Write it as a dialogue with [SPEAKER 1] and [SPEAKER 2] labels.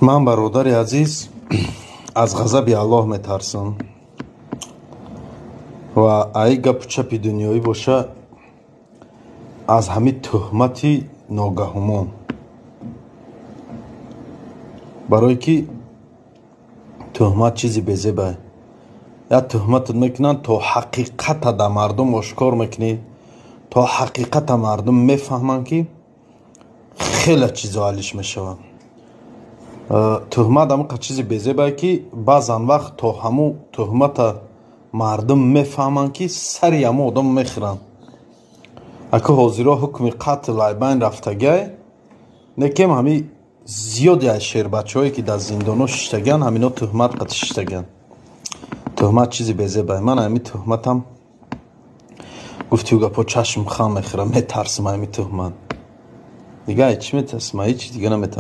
[SPEAKER 1] Ман, бародари азиз, аз ғазаби Аллоҳ метарсам ва ай гапу чапи дунёӣ боша, аз ҳамин тӯҳмати ногаҳумон, барое ки тӯҳмат чизи безебай. Як тӯҳматат мекунанд, то ҳақиқата дар мардум ошкор мекунӣ, то ҳақиқата мардум мефаҳманд, ки хеле чизо ҳаллиш мешаванд. Тӯҳмат ҳамон қад чизи безебае, ки баъзан вақт то ҳамун тӯҳмата мардум мефаҳманд, ки сари ҳамун одам мехӯранд. Аку ҳозиро ҳукми қатл айбайн рафтагиай, некем ҳами зиёди аз шербачаҳое, ки дар зиндонҳо шиштагианд, ҳамино тӯҳмат қати шиштагианд. Тӯҳмат чизи безебае. Ман ҳами тӯҳматам гуфтию гапҳо чашм хам мехӯрам, метарсам ҳами тӯҳмат. Дига ай чӣ метарсам? Ҳеҷ дига наметарсам.